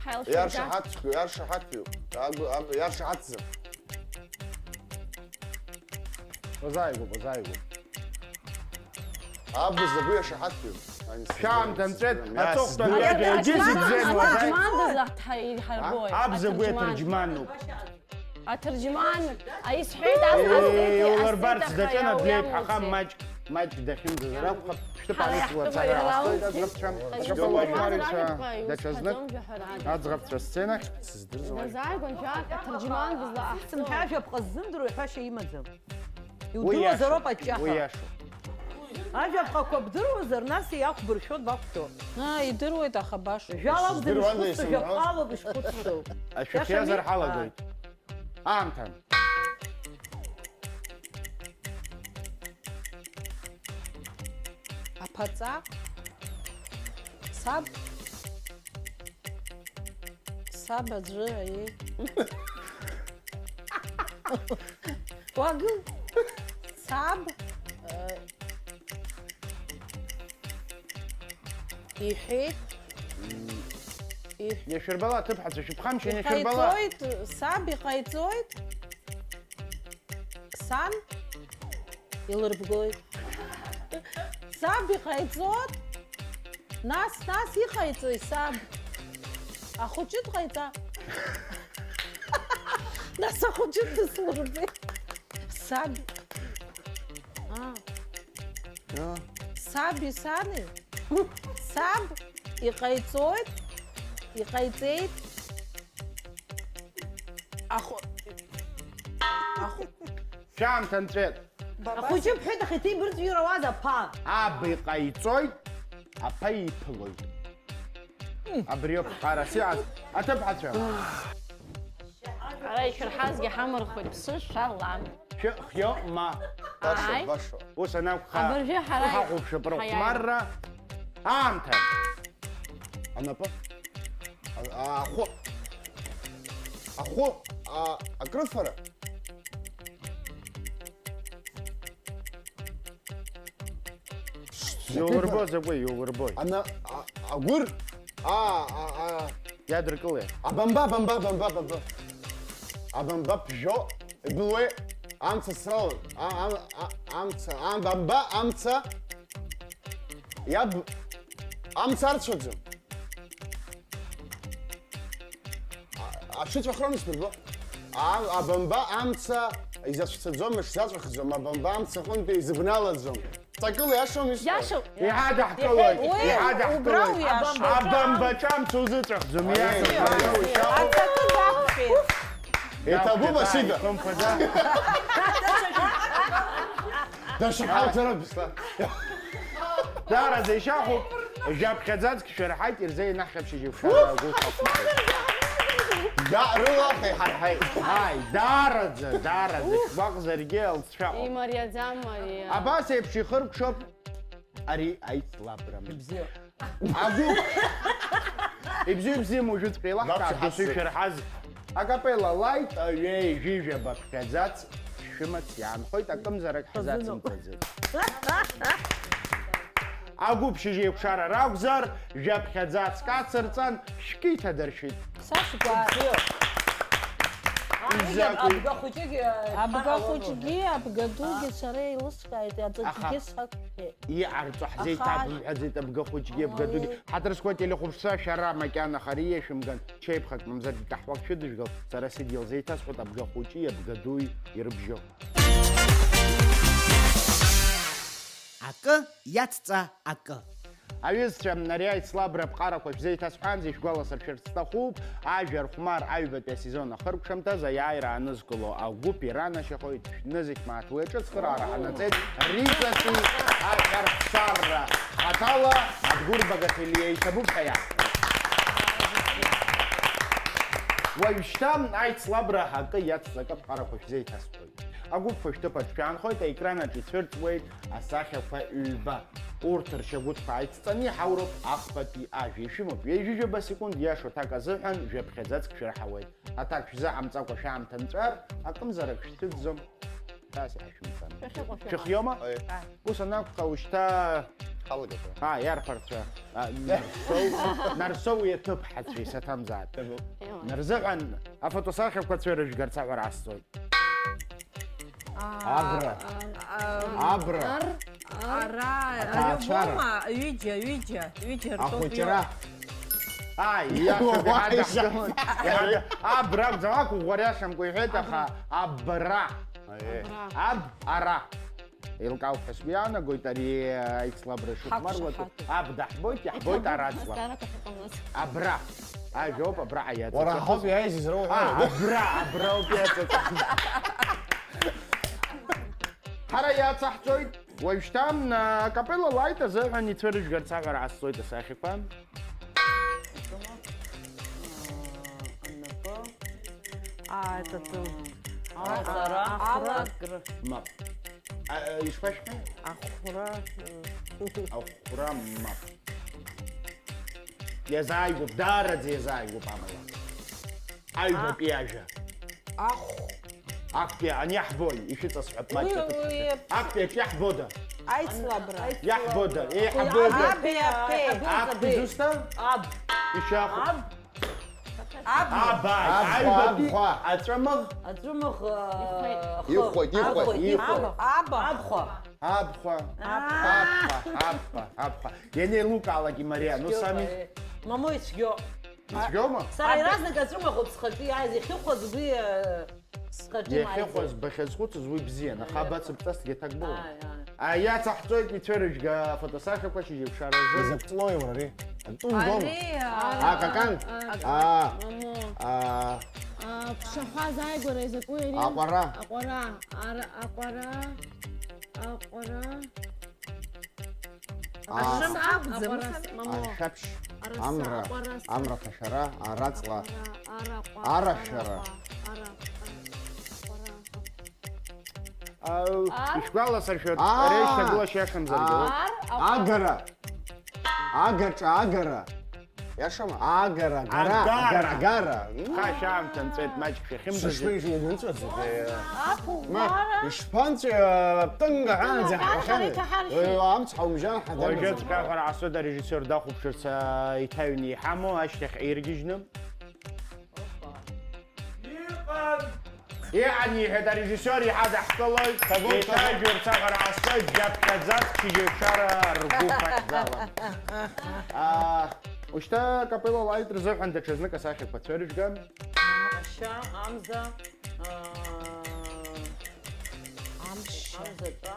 Ҳаилшәырга. Иаршаҳаҭ-, иаршаҳаҭҩу. Агәы, аб-, иаршаҳаҭӡам. Уазааигәоуп, уазааигәоуп. Абз агәы иашаҳаҭҩу. Шәаамҭа нҵәеит, аҵыхәтәантәи ажәа егьыс ибзианы уазааигәоуп. Аҭырџьман дызаҳҭ-, иҳарбоит. Абз агәы аҭырџьман. Аҭырџьмануп. Аҭырџьман, а, исҳәеит, ас, ас, еи, еи, еи, улырбарц даҿын, аблеиԥҳаха, маҷк. Маҷк дахьынӡазар акәхап, шәҭыԥ ааныҵуа ацара ҟасҵоит, аӡӷабцәа, аӡӷабцәа, даҽазнык, аӡӷабцәа сценахь. Сыздырӡом. Дазааигәан жәак аҭырџьман дызлаҟаҳҵо. Сымҳәа ажәаԥҟа ззымдыруа ҳәашьа имаӡам. Уи Иудыруазароуп иашоуп, аҷҷаха. Уи иашоуп. Ажәаԥҟақәа бдыруазар, нас иақәбыршәо дбақәшәо. Аа, идыруеит, аха баша. Жәала акәӡам ишхәыцтәу, жәаԥҟалоуп ишхәыцтәу. Ашәахьазар ҳалагоит. Аамҭа. Аԥаҵа. Саб. Саб аӡәы, аиеи. Уагыл. Саб. Э, иҳәеит. Иҳ- Иашәырбала, аҭыԥҳацәа, шәыԥхамшьан, иашәырбала. Иҟаиҵоит, саб иҟаиҵоит. Сан илырбгоит. Саб иҟаиҵот? Нас, нас иҟаиҵои саб? Ахәыҷы дҟаиҵа. Нас ахәыҷы дыслырбеит. Саб. А. А. Саби сани? Саб иҟаиҵоит, иҟаиҵеит. Ахә-, ахә-, Шәаамҭа нҵәеит. Ахәыҷы бҳәеит, аха иҭеибырҵәируаз аԥа. Аб иҟаиҵоит, аԥа иԥылоит. Абриоуп ԥҟарас иҟаз аҭыԥҳацәа. Ара ишәырҳазгьы ҳамырхуеит, ԥсышәала. Шәы-, хиоума. Баша, ааи. Баша. Ус анакәха, абыржәы ҳара ҳахәаԥшып ҳаиааиуеит. Рыхәмарра аамҭа. Анапы. А-, ахәы. Ахәы, а, акрыфара. Иаурбо закәи, иаурбои? Ана-, а-, агәыр? А, а, а. Иадыркылеи? Абамба, абамба, абамба, абамба. Абамба ԥжәо, ибылуеи, амца сралан. А, а, а, амца, а, бамба, амца. Иаб-, амца арцәаӡом. А-, аҽыҵәахрон исбырбо. А-, абамба амца изацәцаӡом, ишзаҵәахӡом, абамба амца аҟынтәи изыбналаӡом. Ҵакыла иашоума исҳәо? Иашоуп. Иҳадаҳкылоит, уи, иҳадаҳкылоит. Убра уиашоуп. Абамбаҿы амца узыҵәахӡом, иашоуп. Аҵакы дақәшәеит. Иҭабуп, Асида. Хымԥада. Дашахьалцара, Беслан. Даараӡа ишьахәуп, жәаԥхьаӡаӡк шәарҳаит, ирзеинаҳхьаԥшьыжьуп шәара гәыхәақәа. Даара рылахеи ҳарҳаит. Ааи, даараӡа, даараӡа, шәгәаҟзаргьы алҵшәаҟоуп. Имариаӡам, Мариа. Абас еиԥш ихыркәшоуп ари аицлабра. Ибзиоуп. Агәыԥ. Ибзиоу, ибзиам, уажәыҵәҟьа еилаҳкаап, досу ишәырҳаз. Акапелла лаит, ҩеи, жәижәаба ԥхьаӡац шәымац иаанхоит, акымзарак ҳзацымҵаӡеит. Агәыԥ шьыжь еиқәшара ракәзар, жәаԥхьаӡацк ацырҵан, шәкы иҭадыршәит. Са шәгәы. Изакәи? Абгахәыҷыгьы, абгахәыҷгьы, абгадугьы сара еилыскааит, аҵакгьы сақәшәеит. Иҟарҵо ҳзеиҭабымҳәаӡеит абгахәыҷгьы, абгадугьы. Ҳаҭыр зқәу ателехәаԥшцәа, шәара макьана хара ииашәымган, чаиԥхак мамзаргьы каҳуак шәыдыжәгалт, сара сыдгьыл зеиҭасҳәоит абгахәыҷи абгадуи ирыбжьоу. Акы иацҵа акы. Аҩызцәа, ари аицлабра аԥҟарақәа шәзеиҭасҳәаанӡа ишәгәаласыршәарц сҭахуп, ажәа рхәмар аҩбатәи асезон ахыркәшамҭаз аиааира аанызкыло агәыԥ иранашьахоит, шәнызқь мааҭ уи аҿы цхыраара ҟанаҵеит Риҵатәи аҳәарԥсарра хаҭала Адгәыр Багаҭелиа иҭабуп ҳәа иаҳҳәеит. Уажәшьҭа аицлабра акы иацҵа акы аԥҟарақәа шәзеиҭасҳәоит. Агәыԥқәа шәҭыԥ аҿы шәаанхоит, аекран аҿы ицәырҵуеит асахьақәа ҩба. Урҭ ршьагәыҭқәа ааицҵаны иҳауроуп ахԥатәи ажәа. Ишәымоуп ҩажәижәаба секунд, иашоу аҭак азыҳәан жәаԥхьаӡацк шәырҳауеит. Аҭак шәзыҟамҵакәа шәаамҭа нҵәар, акымзарак шәцәыӡӡом. Ҳәа сиашәымҵан. Шәахьыҟоу шәыҟоуп. Шәыхиоума? Ой. Ус анакәха, ушьҭа Ҳалагатәуп. А, иарԥарцәа. А, Нарсоу, Нарсоу иаҭыԥҳацәа исаҭамзааит. Ҭабуп. Нарзыҳәан афотосахьақәа цәырыжәгарц аҳәара асҵоит. А, Агра. А, а, Абра. Ар, ара, Аҭаацәара. Ари убома, ҩыџьа, ҩыџьа, ҩыџьа ртәоуп. Ахәыҷра. Ааи, иашоуп, Уа, иҳадаҳкылоит. Иҳада-, абра акәӡам, ақәыӷәӷәара иашамкәа иҳәеит, аха абра. Аиеи. Абра. Аб, ара. Еилкаауп ҳәа сгәы иаанагоит, ари аицлабра шыхәмаруа. Ҳақәшаҳаҭуп. Аб даҳбоит, иаҳбоит араҵла. Азҵаарақәа ҳаҟамлац. Абра. Ажәоуп, абра ҳаиаҵаҵахьоу. Уара ҳауп иааиз изроуҳәо. А, абра, абра ауп иаҵаҵахьоу. Ҳара иацаҳҵоит. Уажәшьҭа, а, акапелла лаит азыҳәан ицәырыжәгарц аҳәара ҟасҵоит асахьақәа. Анапы. А, этот, э, Аҵара. Ахәра. Мап. А, а, ишԥашәҳәа? Ахәра, э. Ахәра, мап. Иазааигәоуп, даараӡа иазааигәоуп амала. Аҩбатәи ажәа. Ахә. Актәи ани иаҳбои, ишәыҵасҳәап, уи, маҷк уи аҭыԥ. Актәи аҿы иаҳбода? Аицлабра. Иаҳбода? Еиҳабода? Аби, аби. Актәи зусҭа? Аб. Ишьахә. Аб. Аб. Аб, аб, аҩбатәи аб, хәа. Аҵәымӷ? Аҵәымӷ, э, ихәеит, хы. Ихәеит, ихәеит, аб, ихәеит. Аб. Аб. Абхәа. Абхәа. Аа. Абхәа, абхәа, абхәа. Ианеилукаалак имариа, ну, сами. Цәгьоума, э? Мамоу, ицәгьоу. Ицәгьоума? Сара иаразнак аҵәымӷуп схаҿы иааиз, иахьыхәаз уи, э, схаҿы имааиӡеит. Иахьыхәаз бахьазхәыцыз уи бзиан, аха абацыԥҵасгьы аҭак былуам. Ааи, ааи. Ааи, иацаҳҵоит ицәырыжәга афотосахьақәа шьыжьеиԥшара рзы. Изакә ҵлои уара ари? Атәым гом? Ари, а, А, какан? А, А, мамо. А. А, ԥшаҳәа азааигәара изакәу иари? Аҟәара. Аҟәара. Ара, аҟәара. Аҟәара. Ашьам акәӡам, аҟәара, мамоу. Ашәаԥшь, араса, амра, аҟәараса. Амра ҭашәара, араҵла, аҟәара, араҟәа, арашәара. Араҟәа, араҟәа, араҟәа. Ау, ишәгәаласыршәоит, ара ишьҭагылашьа иашамзаргьы. Ар, аҟәара. Агара. Агаҿа агара. Иашама? Агара, агара, агара, агара. Ха, шәаамҭа нҵәеит, маҷк шәахьымӡаз. Сышԥеижәу, нҵәаӡит, э. Ма, ишԥанҵәеи, э, тынга ҳәаанӡа ҳахьан. Э, амц ҳаумжьан ҳаҭыр. Уажәыҵәҟьа ҳәа ҟасҵоит, арежиссиор дахәаԥшырц, э, иҭаҩны иҳамоу, ашьҭахь иргьежьны. Иҟан! Иҟан, иҳәеит арежиссиор, иҳадаҳкылоит, еиҭажәурц аҟара ҟасҵоит, џьаԥхьаӡа шьыжьеиԥшара ргәы хахьӡалан. Аа, ушьҭа акапелла лаит рзыҳәан даҽазнык асахьақәа цәырыжәга. Ашьа, амза, аа, амш. Амза, тәа.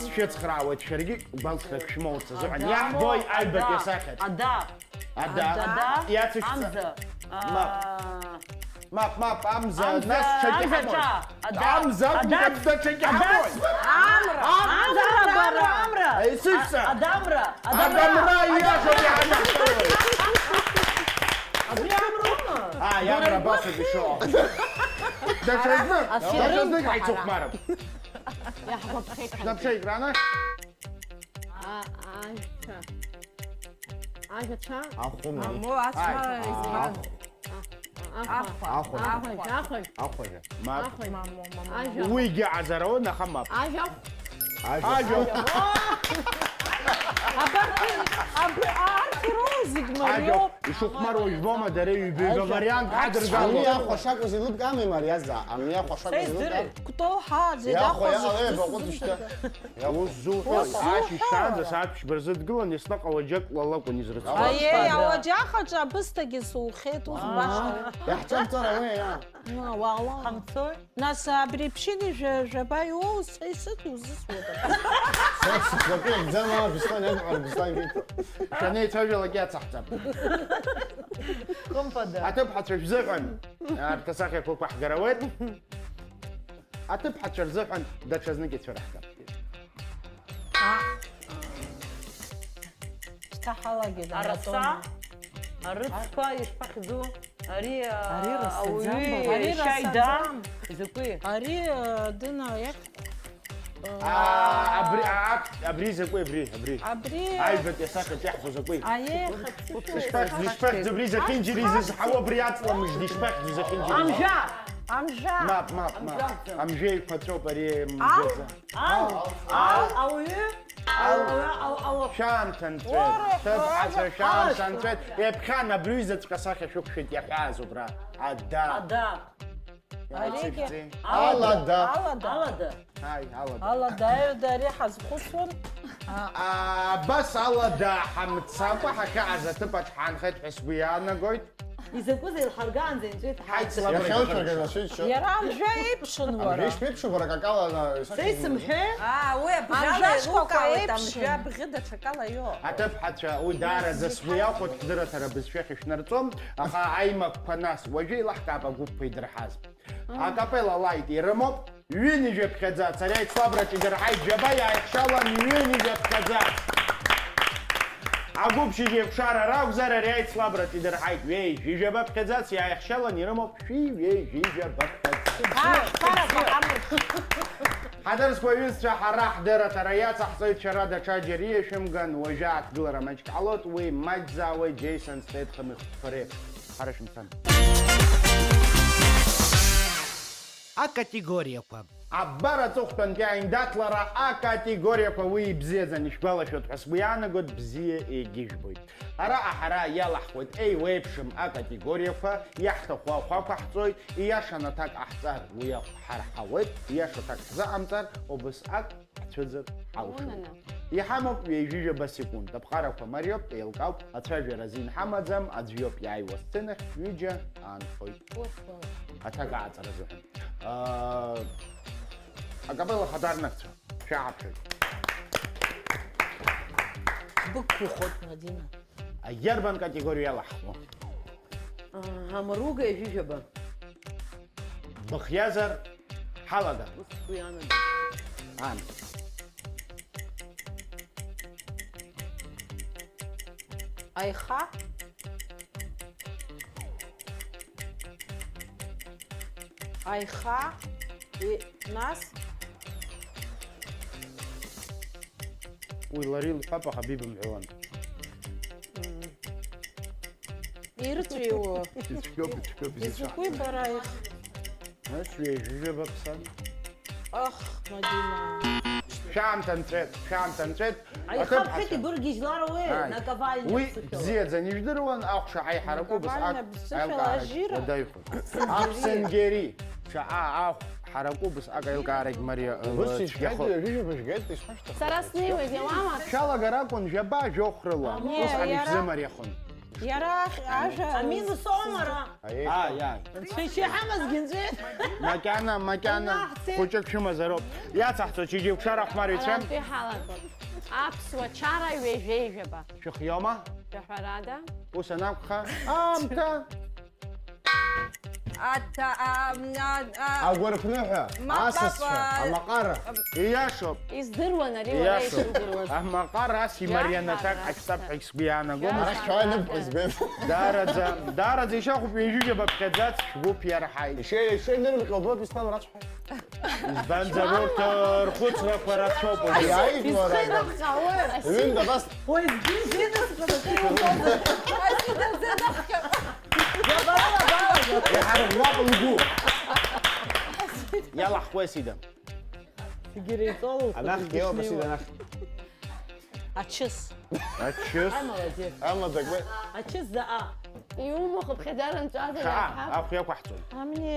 Сшәыцхраауеит шәаргьы, гәалсрак шәмоурц азыҳәан. Ада. Иаҳбои аҩбатәи асахьаҿ? Ада. Ада. Ада. Иацышәҵа. Амза. Мап. Аа. Мап, мап, амза, амза, нас ҽакы амза ҳамои? Ҿа. Ада. Амза акәым, ада. Даҽакы ҳамои? Амра. Амра. Амра, амра, амра. Исышәҵа. А-, адамра. Адамра, адамра, иашоуп, адамра. Иҳамоуп. Абри амроума? А, иамра абасоуп ишыҟоу. Даҽазнык, даҽазнык ҳаицыхәмарып. Иаҳгәаԥхеит. Шәнаԥшы аекран ахь. А, ажәцәа. Ажәацәа? Ахәыман. Мамо, ацәа. Ааи. Избан? Ахә. Ахәа. Ахәа. Ахәажә, ахәажә. Ахәажә. Мап. Ахәажә. Мамо, мамо. Ажәа. Уигьы азараон, аха мап. Ажәа. Ажәа. Ажәа. Абарҭ, аб-, арҭ ироуа зегь мариоуп. Ишыхәмаруа ижәбома, дара ҩба-ҩба вариант ҳадыргалоит. Амни ахәа шакәыз илыбкаами, мариаза? Амни ахәа шакәыз илыбкаами? Кто ҳа, зегь ахәа иаҟалеи, баҟәыҵ шьҭа. Уззуҳәои? Уззуҳәои? Ашьыжь шаанӡа сааҭ ԥшьба рзы дгылан, еснаҟ ауаџьаҟ лалакәын изрыцәгылаз. Аиеи, ауаџьаҟ аҿы абысҭагьы сухеит, ус баша. Иаҳҿымҵыр ауеи, иа? Уа, уа, уа. Ҳамцои? Нас абри ԥшьыни жәа-, жәаба иоу, схы исыҭ, узысуада? Сара сыхәлакы иакӡам, аа, Беслан иажәа, Беслан иҳәеит. Шәанеицәажәалак иацаҳҵап. Хымԥада. Аҭыԥҳацәа шәзыҳәан арҭ асахьақәақәа ҳгаруеит. Аҭыԥҳацәа рзыҳәан даҽазнык ицәыраҳгап. Шьҭа ҳалагеит, араса, анатомиа. Арыцқәа ишԥахьӡу? Ари, ари а, рацәаӡам, ауаҩы ари шьа ида, рацәаӡам. Закәи? Ари, а, дына, иах-, А, абри, а, ак-, абри закәи, абри, абри? Абри. Аҩбатәи асахьаҿ иаҳфо закәи? Аиеи, хатәы. Ишԥахьӡу, ишԥахьӡу абри зехьынџьара изызҳауа абри аҵла мыжда, ишԥахьӡу зехьынџьара? Амжәа! Амжәа! Мап, мап, мап. Амжәа. Амжәа еиқәаҵәоуп ари. Ал? Мжәаӡа. Ал, ал, ауаҩы, ал, ал, ал, ал. Шәаамҭа нҵәеит, ҭыԥҳацәа, шәаамҭа нҵәеит. Еиԥхьан абри ҩызаҵәҟьа асахьа шәықәшәеит иаҳәааз убра. Ада. Ада. Аригьы. Иаацәырҵи. Алада. Алада. Алада. Ҳаи, алада. Алада, аҩада ари ҳазхәыцуан. А, абас алада ҳамцакәа ҳахьааз аҭыԥаҿ ҳаанхеит ҳәа сгәы иаанагоит. Изакәыз еилҳаргаанӡа инҵәеит ҳаицлабра. Иахьа уцәырганы ацәеиџьшьо. Иара амжәа еиԥшын, уара. Амжәа ишԥеиԥшу, бара, акакала, ана, исахьа. Са исымҳәеи? Аа, уи абжьала Амжәа шкәакәа илукаауеит, еиԥшын. Амжәа абӷьы даҽакала иоуп. Аҭыԥҳацәа, уи даараӡа сгәы иахәоит, ҳдырраҭара бызшәахь ишәнарҵом, аха аимакқәа нас, уажәы еилаҳкаап агәыԥқәа идырҳаз. Акапелла лаит ирымоуп, ҩынҩажәа ԥхьаӡа, ари аицлабраҿы идырҳаит жәаба, иааихшьалан ҩынҩажәа ԥхьаӡа. Агәыԥ шьыжьеиқәшара ракәзар, ари аицлабраҿы идырҳаит ҩеижәижәаба ԥхьаӡац, иааихшьалан ирымоуп шәи ҩеижәижәаба ԥхьаӡа. Ҳадырсқәа аҩызцәа, ҳара ҳдырраҭара иацаҳҵоит, шәара даҽа џьара иашәымган, уажәы ааҭгылара маҷк ҟалоит, уи маҷӡаауеит Џьеисон Стетхем ихәыҷқәа реиԥш. Ҳара шәымцан. Акатегориақәа. Абар аҵыхәтәантәи аиндаҭлара акатегориақәа, уи ибзиаӡаны ишәгәалашәоит ҳәа сгәы иаанагоит, бзиа егьыжәбоит. Араҟа ҳара иалаҳхуеит еиуеиԥшым акатегориақәа, иаҳҭаху ахәы ақәаҳҵоит, ииашаны аҭак ҟаҳҵар, уи ахә ҳарҳауеит, ииаша аҭак ҳзыҟамҵар, убасҟак ҳцәыӡыр ҳалшоит. Унана. Иҳамоуп ҩажәижәаба секунд. Аԥҟарақәа мариоуп, еилкаауп, ацәажәара азин ҳамаӡам, аӡә иоуп иааиуа асценахь, ҩыџьа аанхоит. Урҭ уала. Аҭак ааҵара азыҳәан. Аа, акапелла хаҭарнакцәа, шәааԥхьоит. Бықәхоит, Мадина. Иарбан категориа иалаҳхуа? Аа, амаруга ҩажәижәаба. Быхиазар, ҳалагар. Ус сгәы иаанагоит. Аан. Аиха. Аиха. И, нас? Уи лара илҳәап, аха бибымҳәауан. М. Ирҵәиуа. Ицәгьоуп, ицәгьоуп, изеицәа. Изакәи бара их? Нас ҩажәижәаба ԥсан. Ах, Мадина. Шәаамҭа нҵәеит, шәаамҭа нҵәеит. Аиха аҭыԥҳацәа. Ԥҳәыс ибыргьежьлар уи, ааи. Наковальня уи ԥсышәала. Бзиаӡаны ижәдыруан, ахәша ҳаиҳаракы убас Наковальня ак-, ԥсышәала аилкаара ажьира. Уадаҩхоит. Аԥсынгери, ша-, а-, ахә ҳаракы убас ак аилкаарагь мариа, э, Убыс цәгьахоит. Ишәҳәеит, ҩажәижәаба жәгеит, исҳәашт. Сара снеиуеит, иауама? Шәалагар акәын, жәаба жәохәрыла, Не, ус иара абзиа мариахон. Иара ажәа Амина соума ара? Аиеи. Ааи, ааи. Анцәа иҽиҳамазгьы нҵәеит. Макьана, макьана, Унаҳҵеит. Хәыҷык шәымазароуп. Иацаҳҵоит, шьыжьеиқәшара ахәмарҩцәа. Арантәи ҳалагоит. Аԥсуа чара ҩажәеи жәаба. Шәыхиома? Жәаҳәарада. Ус анакәха, аамҭа. Аҭа-, а, а, а, Агәарԥныҳәа, ма, асасцәа, папа. Амаҟара. Ииашоуп. Издыруан ари уара Ииашоуп. Ишудыруаз. Амаҟара ас имарианаҭак Иаҳәарада. Ҳаштаб ҳәа сгәы иаанагомызт. Арахь шәааи, ныбкәа збеит. Даараӡа, даараӡа ишахәуп, ҩажәижәаба ԥхьаӡац, шәгәыԥ иарҳаит. Ишеи-, ишеинырымҟьо убоуп исҭам рацәҳаҩ. Избанзар, урҭ рхәыцрақәа рацәоуп уажәы. Иааит, уара, Исхеит ага. Ахаауы. Ҩында бас. Уи згьы зинасыԥ. Иҳарӷәӷәап лгәы. Иалаҳхуеи, Сида? Зегьы реиҵоу Анахь, иоуп, Сида, анахь. Ачыс. Ачыс. Ай, молодец. Амаӡақәа. Ачыс заҟа. Иумоу хыԥхьаӡара нҵәазар Хаа, иаҳҳәап. Ахә иақәаҳҵон. Амни,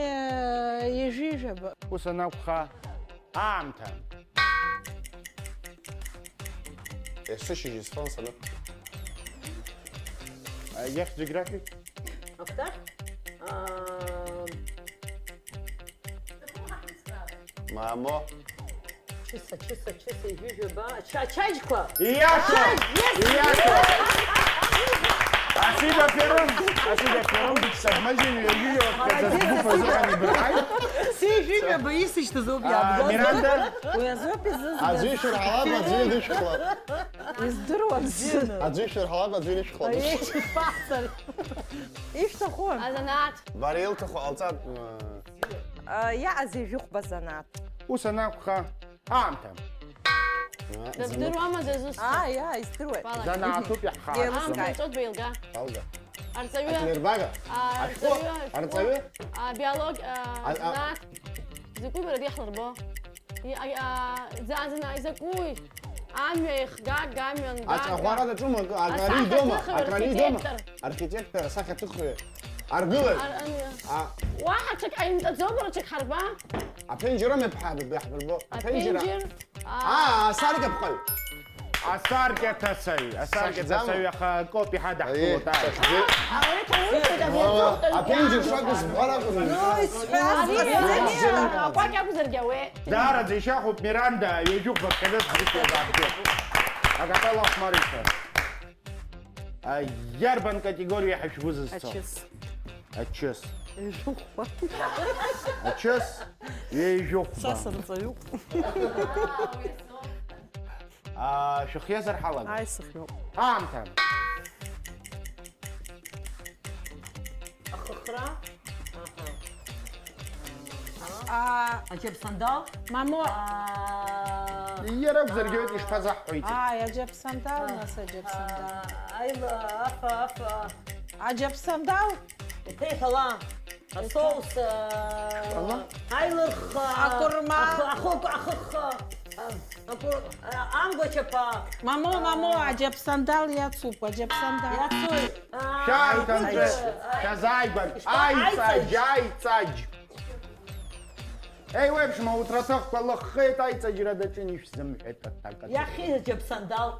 ҩажәижәаба. Ус анакәха, аамҭа. Есышьыжь исфон саны. А, иахьӡ график? Афтах? А, Мамо. Чыса, чыса, чыса, ҩажәижәаба. Ача-, ачаиџьқәа. Ииашоуп! Ачаиџь-, yes! Ииашоуп! Асида Перун, Асида Перун, дычсагмазин, ҩажәижәаба, Молодец, каца сгәыԥ Асида. Азыҳәан ибырҳаит. Сыҩажәижәаба исышьҭаз ауп А, иаабгаз. Миранда? Уи азоуп изызгаз. Аӡәы ишәырҳалап, аӡәы идышәхлап. Издыруан. Аӡәы ишәырҳалап, аӡәы ирышәхлап. Аиеи, ишԥаҳҵар? Ишәҭаху? Азанааҭ. Бара илҭаху ҟалҵап. А, иаҟаз ҩажәихәба занааҭ. Ус анакәха, аамҭа. Дыздыруама дызусҭа? Ааи, ааи, издыруеит. Уалаган. Занааҭуп иаҳхааӡом. Еилыскааит. Аамҭа нҵәоит беилга. Алга. Арҵаҩы. Аҭнербага. А, Ашәҟәы. Арҵаҩы, ашәҟәы. Арҵаҩы. А, биологиа, а, А, а. Занааҭ. Закәи бара диаҳлырбо? И, а, а, за-, зана-, изакәи? Амҩа еихгаг, амҩа нгаг. Аҵаӷәара даҿума акы? Ак-, Асахьаҭыхҩы, аридома, акраридома. Архитектор. Архитектор, асахьаҭыхҩы. Аргылаҩ. Ар-, ан-, А. Уаҳа ҽак ҟаимҵаӡо, бара ҽак ҳарба? Аԥенџьыр ами ҳа-, ҳарбо. Аԥенџьыр. Аԥенџьыр. А. Аа, асаркьаԥҟаҩ. Асаркьа ҭацаҩ, асаркьа Сахьӡамоу? Ҭацаҩ аха акоуп иҳадаҳкылоит, Аиеи, ааи. Сахьӡы-, Аԥенџьыр шакәыз бҳәар акәын. Акәакь акәзаргьы ауеит. Даараӡа ишьахәуп, Миранда, ҩажәихәба ԥхьаӡа сзышьҭоуп, акапелла ахәмарыҩцәа. А, иарбан категориа ҳәа шәгәы зызцо? Ачыс. Ачыс. Ҩажәихәба. Ачыс, ҩажәихәба. Са сырҵаҩуп. А, шәыхиазар ҳалагоит. Ааи, сыхиоуп. Аамҭа. Ахыхра. Аҳа. А, Аџьаԥсандал. Мамо. А, Иара акәзаргьы ауеит, ишԥазаҳҳәои? Ааи, Аџьаԥсандал, нас, Аџьаԥсандал. А, аила, афа, афа. Аџьаԥсандал. Иҭеиҭәала. Асоус, а, Ала? Аилырхха. Акурма. Ахы-, ахы-, ахыхха. А, акур-, а, амгәачаԥа. Мамо, мамо, аџьаԥсандал иацуп, аџьаԥсандал. Иацуи? А, Шәааит, аиҵаџь. Анцәа, шәазааигәан. Ишԥа-, Аиҵаџь, аиҵаџь. Аиҵаџь. Еи, уеиԥшым, ауҭраҭыхқәа лыххеит, аиҵаџьра даҿын, ишәзымҳәеит, аҭак, аҭак. Иахьа иаџьаԥсандал.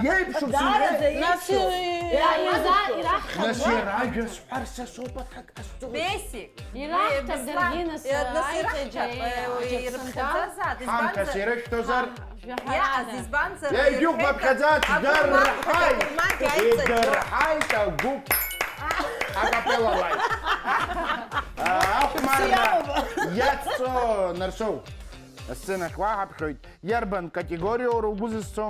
Иеиԥшуп, Даараӡа сымҳәеит. Нас, иеиԥшуп. Иа-, Иа-, иа-, ираҳҭап. Нас иара ажәа сҳәар, са соуп аҭак ҟасҵо. Бесик. Ираҳҭап Беслан, даргьы, нас, иа-, нас аиҵаџьа, ираҳҭап, иа-, э, аџьаԥсандал. Ирыԥхьаӡазаат, Ҳамҭас избанзар? Ирышәҭозар? Ҳа, Иааз, избанзар, Иаиџьух ирҳәеит, баԥхьаӡац, акурман, дырҳаит, акурман иаиҵаџьух. Идырҳаит агәыԥ. Акапелла лаит. А, ахәмарра иацҵо Нарсоу. Асценахь уаҳаԥхьоит. Иарбан категориоу угәы зызцо?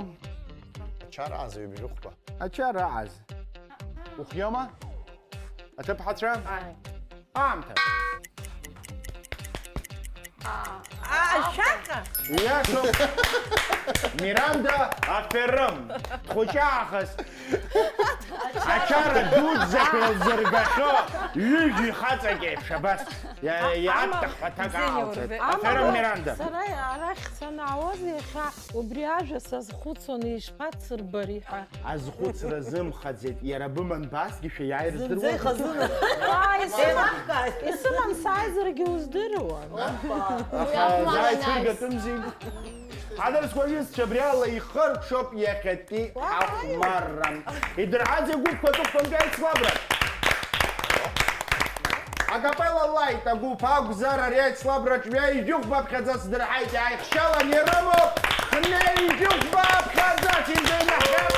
Ачара азҩыбжьыхәба. Ачара ааз. Ухиоума? Аҭыԥҳацәа? Ааи. Аамҭа. Ашәаҟа? Иашоуп. Миранда аферым. Дхәыҷаахыс. Ачара дуӡӡақәа илзыргахьоу ҩыжәи хаҵак еиԥш абас. Иа-, иааттахҳәа аҭак аалҵит. Аферым, Миранда. Сара арахь санаауаз иахьа убри ажәа сазхәыцуан, ишԥацырбари ҳәа. Азхәыцра зымхаӡеит, иара быман басгьы шәаиааир Зынӡа здыруада? Ихазына. Ааи, исыман, Еилаҳкааит. Исыман сааизаргьы уздыруан. Аха Уи ахәмарра зааицәыргатәымзи. Ҳадырсқәа аҩызцәа абри ала ихыркәшоуп иахьатәи Уааи. Ахәмарра. Идырҳаз игәыԥқәа аҵыхәтәантәи аицлабра. Акапелла лаит агәыԥ акәзар, ари аицлабраҿ ҩажәихәба ԥхьаӡац дырҳаит, иааихшьалан ирымоуп хынҩажәихәба ԥхьаӡац, изеинаҳгап.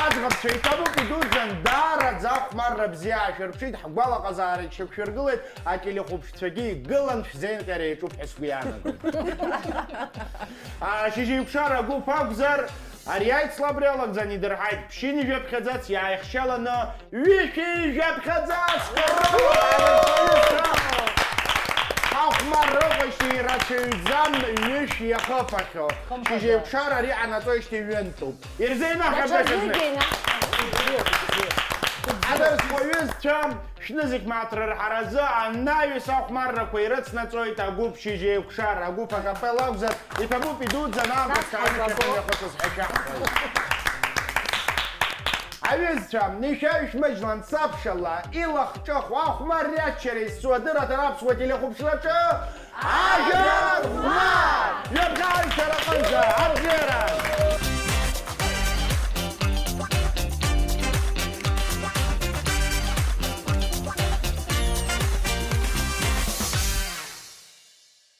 Аӡӷабцәа, иҭабуп, идуӡӡан, даараӡа ахәмарра бзиа аашәырԥшит, ҳгәалаҟазаарагь шьақәшәыргылеит, ателехәаԥшцәагьы игылан шәзеинҟьара иаҿуп ҳәа сгәы иаанагоит. Ашьыжьеиқәшара агәыԥ акәзар, ари аицлабра иалагӡан идырҳаит ԥшьынҩажәа ԥхьаӡац, иааихшьаланы ҩышәи жәаԥхьаӡа скоро ахәмарра ыҟоижьҭеи ирацәаҩӡам ҩышә иахыԥахьоу. Шьыжьеиқәшара ари ҟанаҵоижьҭеи ҩынтәуп. Ирзеинаҳгап Даҽаӡәгьы даҽазнык. Ина. Адырсқәа ҩызцәа, шәнызқь мааҭ рырҳаразы анаҩс ахәмаррақәа ирыцнаҵоит агәыԥ Шьыжьеиқәшара. Агәыԥ акапелла акәзар, иҭабуп, идуӡӡан, аамҭа Нас ҳаибабоит. Шәаҳәа шәаҳәа. Аҩызцәа, ишәаҩ-шәмыжьлан сабшала, илахҿыху ахәмарреи аччареи зцу адырраҭара аԥсуа телехәаԥшраҿы Ажәа хәмар! Ҩаԥхьа аҩсҭаа рҟынӡа абзиара!